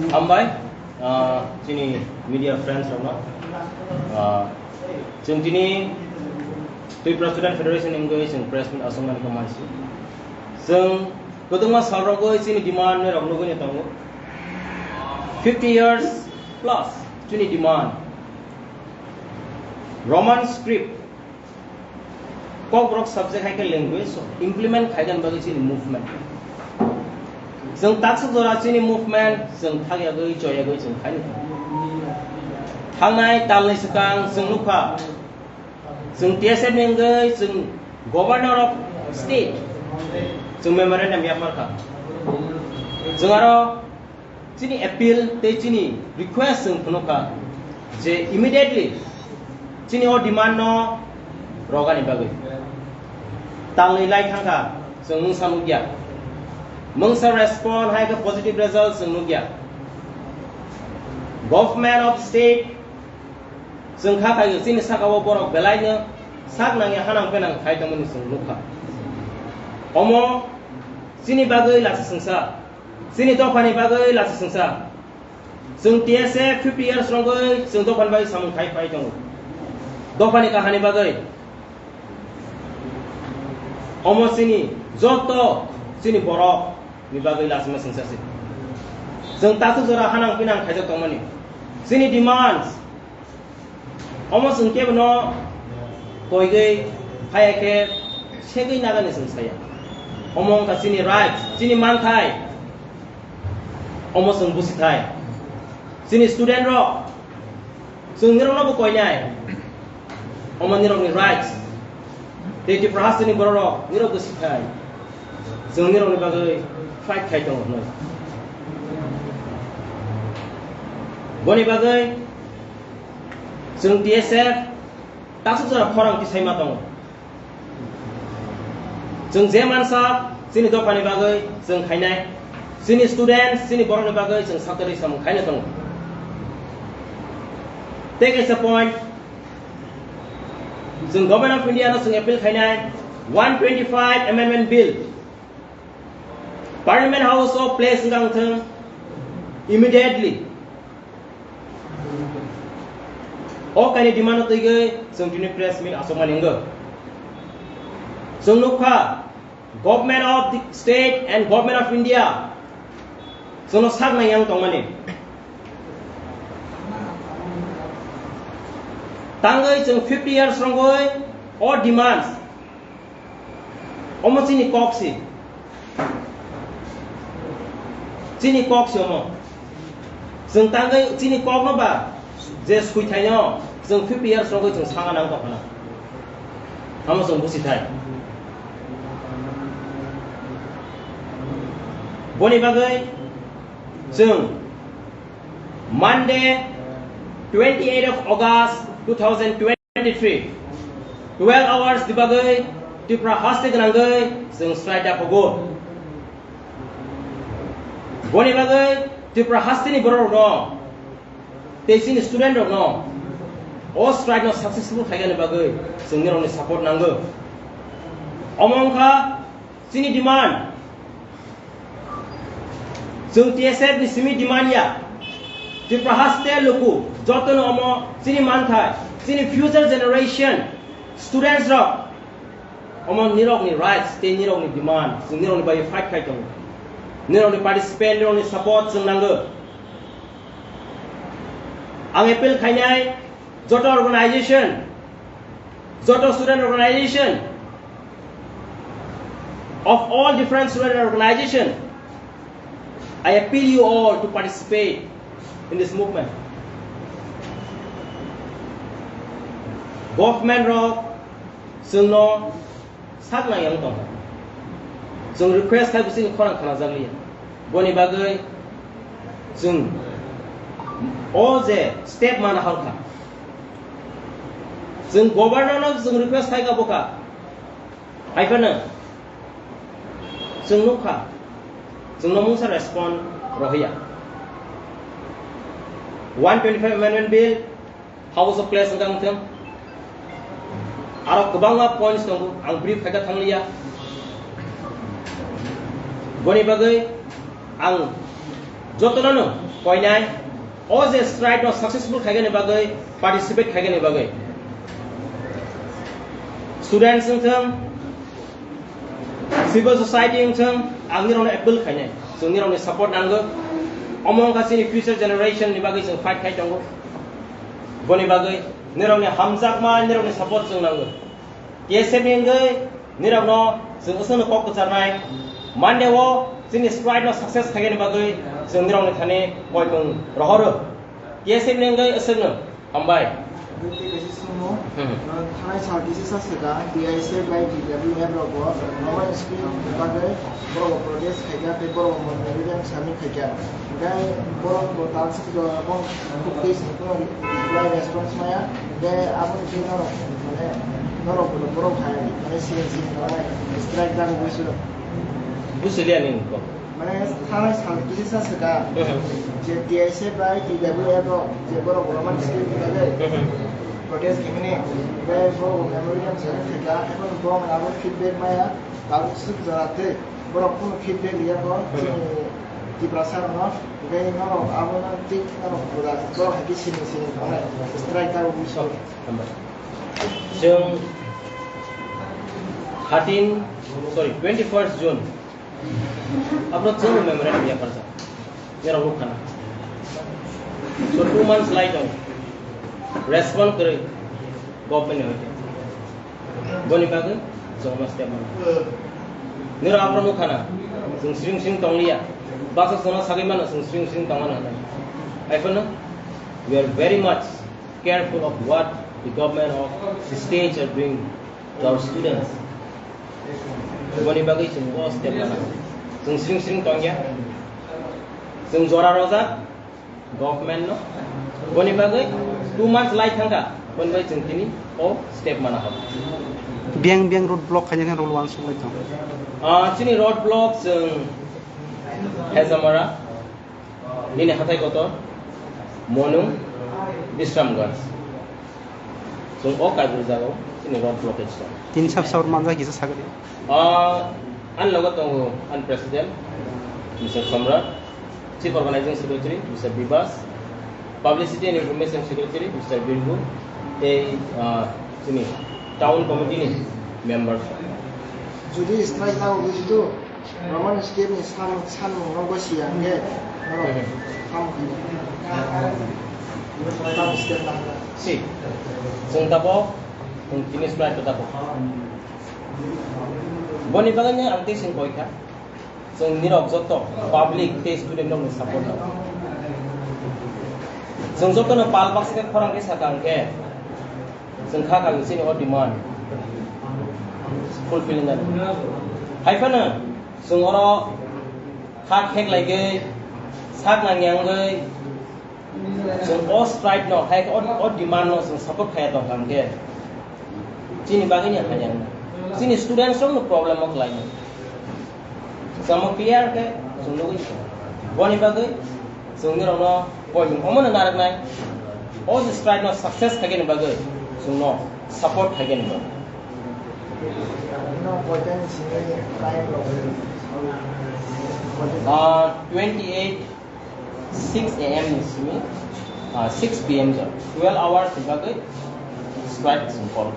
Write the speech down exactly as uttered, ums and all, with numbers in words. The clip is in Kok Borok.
Hambai, ah, chini media friends rokno. Ah, chwng tini Tripura Student Federation wngwi chwng press meet aswk manwi kha maisi. Chwng kwbangma sal rogwi chini demand ni rok nugwi tongo. Fifty years plus chini demand. Roman script Kokborok subject hai khe language o implement khaina bagwi chini movement. Chwng taksuk jora chini movement chwng thak yagwi choi yagwi chwng khaina. Thangnai talni swkang chwng nukha. Chwng T S F ni wngwi chwng Governor of State chwng memorandum yapharkha. Chwng aro chini appeal tei chini request chwng phunukha je immediately chini o demand no rogani bagwi. Talnwi lai thangkha, chwng mungsa nukya. Mungsa respond hai khe positive result chwng nukya. Government of state chwng kha khai chini saka o borok belai no sak nangya hanang penang khai tongmani chwng nukha. Omo chini bagwi lachi sengsa. Chini dophani bagwi lachi sengsa. Chwng T S F fifty years rogwi chwng dophani bagwi samung khai pai tongo. Dophani kahani bagwi. Omo chini joto chini borok ni bagwi lachi ma sengsa se. Chwng taksuk jora hanang pinang khaijak tongmani. Chini demands Omo chwng kebo no koigwi phaiya khe segwi nagani chwng saya. Omo wngkha chini rights, chini manthai. Omo chwng busi thai. Chini student rok, chwng nirok no bo koinai. Omo nirok ni rights. Tei Tripura hasteni borok rok nirok busi thai. Chwng nirok ni bagwi fight khai tongo hwnwi. Boni bagwi Chwng T S F taksuk jora khorang tisai ma tongo. Chwng je mansa chini dophani bagwi chwng khainai, chini students, chini borokni bagwi chwng satori samung khaina tongo. Tei kaisa point, chwng Government of India no chwng appeal khainai, one twenty-five Amendment Bill Parliament House o place wngkha wngthwng immediately. O kaini demand no twigwi chwng tini press meet aswkmani wngkha. Chwng nukha Government of the State and Government of India chwngno sak nai yang tongmani. Tangwi chwng fifty years rwngwi o demands Omo chini kok si. Chini kok si omo. Chwng tangwi chini kok no ba je sui thai no chwng fifty years rogwi chwng sanga nang tong khana. Amo chwng busi thai. Boni bagwi chwng Monday, twenty-eight of August two thousand twenty-three, twelve hours ni bagwi Tripura haste gwnangwi chwng strike da phogo. Boni bagwi Tripura hasteni borok rokno tei chini student rokno o strike no successful khaigani bagwi chwng nirokni support nango. Omo wngkha chini demand. Chwng T S F ni simi demand ya. Tripura haste luku jotono omo chini manthai, chini future generation students rok omo nirokni rights tei nirokni demand, chwng nirokni bagwi fight khai tongo. Nirokni participate, nirokni support chwng nango. Ang appeal khainai joto organization, joto student organization of all different student organization, I appeal you all to participate in this movement. Government rok chwngno sak nai yang tongo. Chwng request khai bising khorang khana jagli. Boni bagwi chwng o je step mana halkha. Chwng governor no chwng request khai ka boka. Hai phano chwng nukha. Chwngno mungsa respond rohya. One twenty-five Amendment Bill House of Place wngkha wngthwng. Aro kwbangma points tongo, ang brief khaika thangliya. Boni bagwi ang jotono no Koinai, o je strike no successful khaigani bagwi, participate khaigani bagwi, students wngthang, civil society wngthang, ang nirokno appeal khainai, chwng nirokni support nango. Omo wngkha chini future generation ni bagwi chwng fight khai tongo. Boni bagwi nirokni hamjakma, nirokni support chwng nango. T S F ni wngwi nirokno chwng aswkno kok kwcharnai. Monday o chini strike no success khaigani bagwi chwng nirokni thani koimung rohoro. T S F ni wngwi aswkno hambai. Tei kaisa swngmung, Hmm. uh, thanai sal kisa sa swkang, T I C bai T W F rok bo roman script bagwi borok bo protest khaikha tei borok bo memorandum submit khaikha. Hingke borok bo talsik jora bong khuk tei sini kuno reply response maya. Hingke aboni khe norok, mane, norok bo borok hai, mane, sini sini norok strike dagwi suro. Busi liya nini kok. Mane, thanai sal kisa sa swkang. Mhm. Je T I C bai T W F rok, je borok roman script bagwi Mhm. protest khaimani, hingke borok memorandum submit khaikha, ekhon borok abo feedback maya, talsik jora tei. Borok kunu feedback riya kho, Hmm. chini Tiprasa rokno, hingke norok abono twi norok buda, borok hai khe sini sini tongnai, strike ta ui so. Hambai. Chwng thirteen, sorry, twenty-first June, abro chwng memorandum yaparjak. Norok nukhana. So two months lai tong, respond kwrwi government ni hoite. Boni bagwi chwngno step mano. Niro aphuru nukha na, chwng sring sring tongliya. Baksa chwngno sagwi mano, chwng sring sring tongmano hwnwi. Haiphano, we are very much careful of what the government of the states are doing to our students. Boni bagwi chwng bo step mano. Chwng sring sring tongya. Chwng jora rojak, government no. Boni bagwi two months lai thangkha, boni bagwi chwng tini o step mana habo. Biyang biyang road block khaina khe role wansuk lai thang. Ah, chini road block chwng Hezamara, nini hathai kotor, Monung, Bisramganj. Chwng o kaibru jagao chini road blockage tong. Tini sab sabor manjak kisa sagri. Ah, ani logo tongo ani president, Mister Samrat, chief organizing secretary, Mister Bibas, publicity and information secretary, Mister Birgu, tei, ah, chini town committee ni members. Jodi strike lago bujido, Roman script ni sam-, samung no gosiya hingke, norok Mhm. Tam step na. Si. Chwng tabok, chwng tini slide ko tabok. Boni bagwi no ang tei chwng koi kha. Chwng nirok joto public tei student rok ni support no. Chwng joto no pal baksa khe khorang khe sakang khe. Chwng kha kha chini o demand fulfilling ani. Haiphano chwng oro kha kheklaigwi, sak nangya wngwi, chwng o strike no, hai o, o demand no chwng support khaiya tongkha hwnkhe, chini bagwi ni hamya wngkha. Chini students rok no problem o kwlaio. Samo clear khe chwng nugwi tong. Boni bagwi chwng nirokno poimung omono narwknai. O je strike no success khaigani bagwi chwngno support khaigani bagwi. Ah, twenty-eight, six A M ni simi, ah, six P M jora, twelve hours ni bagwi strike chwng call.